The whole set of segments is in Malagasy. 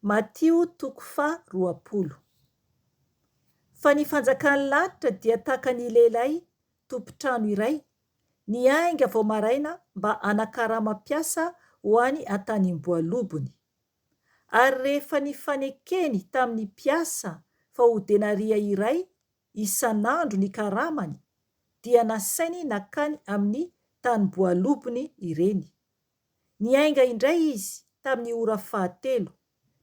Matio toko faha 20. Fa ny fanjakan'ny lanitra dia tahaka ny lehilahy tompon-trano iray, niainga vao maraina mba hanakarama mpiasa ho any an-tanimboalobony. Ary rehefa nifanekeny tamin'ny mpiasa fa ho denaria iray isan'andro ny karamany, dia nasainy nankany amin'ny tanimboalobony ireny. Niainga indray izy tamin'ny ora fahatelo,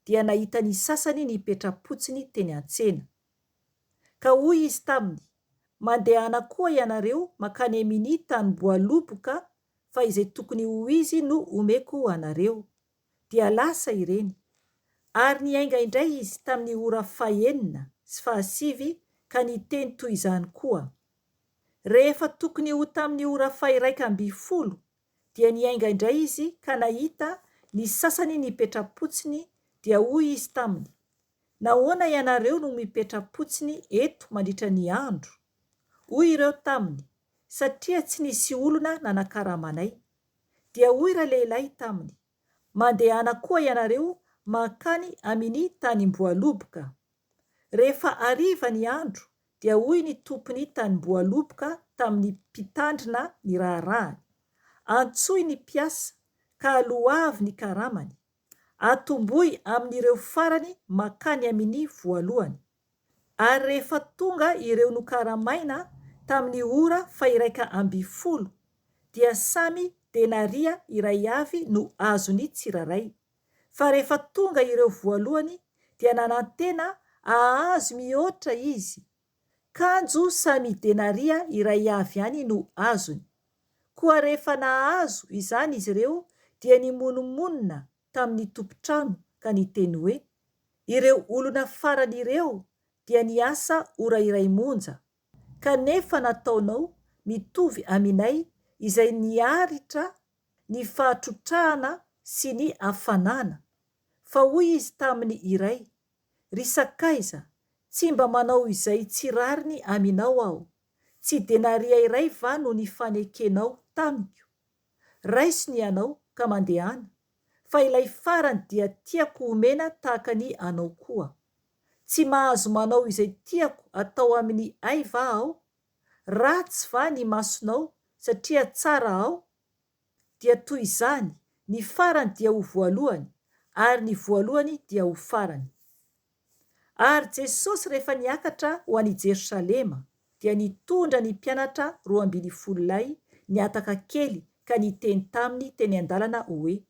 dia nahita ny sasany nipetra-potsiny teny an-tsena. Ka hoy izy taminy, Mandehana koa ianareo mankany amin'ny tanimboaloboka fa izay tokony ho izy no omeko anareo. Dia lasa ireny. Ary niainga indray izy tamin'ny ora fahenina sy fahasivy ka niteny toy izany koa. Rehefa tokony ho tamin'ny ora faha-11 dia niainga indray izy ka nahita ny sasany nipetra-potsiny dia hoy izy taminy, Nahoana ianareo no mipetra-potsiny eto mandritra ny andro? Hoy ireo taminy, Satria tsy nisy olona nanakarama anay. Dia hoy ralehilahy taminy, Mandehana koa ianareo mankany amin' tanim-boaloboka. Rehefa hariva ny andro dia hoy ny tompon'ny tanim-boaloboka tamin'ny mpitandrina ny raharahany, Antsoy ny mpiasa ka aloavy ny karamany. Atombohy amin'ireo farany mankany amin'ny voalohany. Ary rehefa tonga ireo nokaramaina tamin'ny ora faha-11, dia samy denaria iray avy no azon'ny tsirairay. Fa rehefa tonga ireo voalohany dia nanantena hahazo mihoatra izy, kanjo samy denaria iray avy ihany no azony. Koa rehefa nahazo izany izy ireo dia nimonomonona tamin'ny tompon-trano ka niteny hoe, Ireo olona farany ireo dia niasa ora iray monja, kanefa nataonao mitovy aminay izay niaritra ny fahatrotrahana sy ny hafanana. Fa hoy izy tamin'ny iray, Ry sakaiza, tsy mba manao izay tsy rariny aminao aho. Tsy denaria iray va no nifanekenao tamiko? Raiso ny anao ka mandehana, fa ilay farany dia tiako homena tahaka ny anao koa. Tsy mahazo manao izay tiako atao amin'ny ay va aho? Ratsy va ny masonao satria tsara aho? Dia toy izany, ny farany dia ho voalohany, ary ny voalohany dia ho farany. Ary Jesosy rehefa niakatra ho any Jerosalema, dia nitondra ny mpianatra 12 lahy nihataka kely ka niteny taminy teny an-dalana hoe,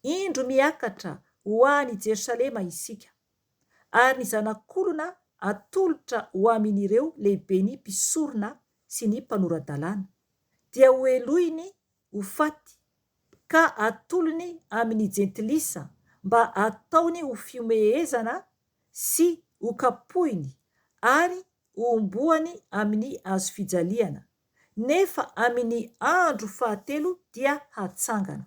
Indro miakatra ho any Jerosalema isika, ary ny Zanak'olona atolotra ho amin'ireo lehiben'ny mpisorona sy ny mpanora-dalàna, dia hohelohiny ho faty, ka atolony amin'ny jentilisa mba hataony ho fihomehezana sy hokapohiny ary hohomboany amin'ny hazofijaliana, nefa amin'ny andro fahatelo dia hatsangana.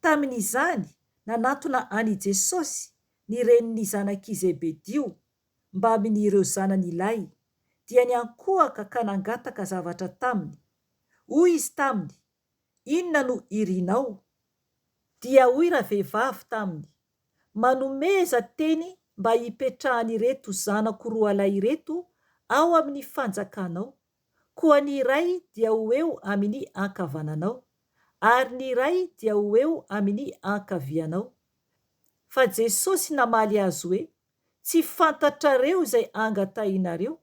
Tamin'izany, nanatona an'i Jesosy ny renin'ny zanak'i Zebedio mbamin'ireo zanany lahy, dia niankohoka ka nangataka zavatra taminy. Hoy izy taminy, Inona no irinao? Dia hoy ravehivavy taminy, Manomeza teny mba hipetrahan'ireto zanako roalahy ireto ao amin'ny fanjakanao, koa ny iray dia ho eo amin'ny ankavananao, ary ny iray dia ho eo amin'ny ankavianao. Fa Jesosy namaly azy hoe, Tsy fantatrareo izay angatahinareo.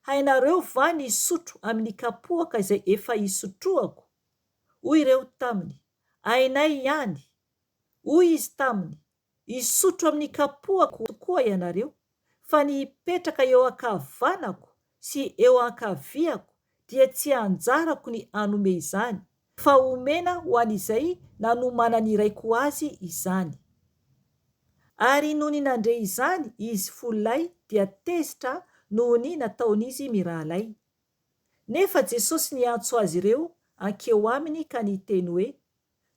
Hainareo va ny hisotro amin'ny kapoaka izay efa hisotroako? Hoy ireo taminy, Hainay ihany. Hoy izy taminy, Hisotro amin'ny kapoakako tokoa ianareo, fa ny hipetraka eo ankavanako sy eo ankaviako dia tsy anjarako ny hanome izany, fa homena ho an'izay nanomanan'ny Raiko azy izany. Ary nony nandre izany izy fololahy dia tezitra noho ny nataon'izy mirahalahy. Nefa Jesosy niantso azy ireo hankeo aminy ka niteny hoe,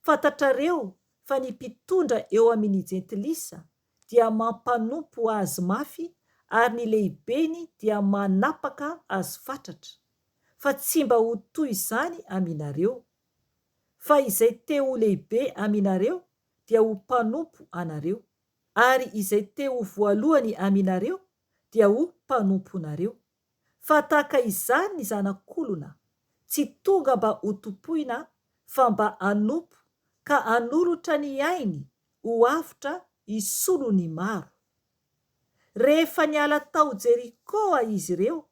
Fantatrareo fa ny mpitondra eo amin'ny jentilisa dia mampanompo azy mafy ary ny lehibeny dia manapaka azy fatratra. Fa tsy mba ho toy izany aminareo. Fa izay te ho lehibe aminareo dia ho mpanompo anareo. Ary izay te ho voalohany aminareo dia ho mpanomponareo. Fa tahaka izany ny Zanak'olona, tsy tonga mba hotompoina fa mba hanompo ka hanolotra ny ainy ho avotra hisolo ny maro. Rehefa niala tao Jerikoa izy ireo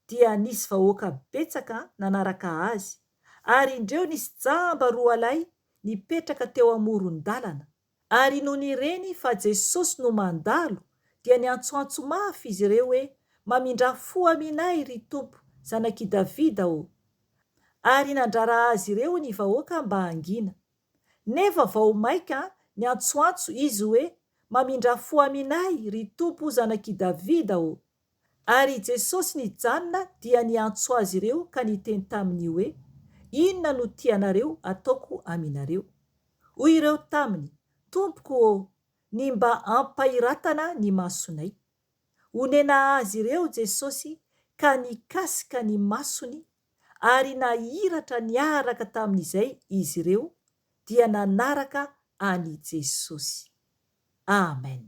dia nisy vahoaka betsaka nanaraka azy, ary indreo nisy jamba roalahy nipetraka teo amoron-dalana. Ary nony reny fa Jesosy no mandalo, dia niantsoantso mafy izy ireo hoe, Mamindrà fo aminay, ry Tompo, Zanak'i Davida ô! Ary nandrara azy ireo ny vahoaka mba hangina. Nefa vao mainka niantsoantso izy hoe, Mamindrà fo aminay, ry Tompo, Zanak'i Davida ô! Ary i Jesosy nijanona dia niantso azy ireo ka niteny taminy hoe, Inona no tianareo ataoko aminareo? Hoy ireo taminy, Tompoko ô, ny mba hampahiratana ny masonay. Onena azy ireo Jesosy ka nikasika ny masony, ary nahiratra niaraka tamin'izay izy ireo, dia nanaraka an'i Jesosy. Amen.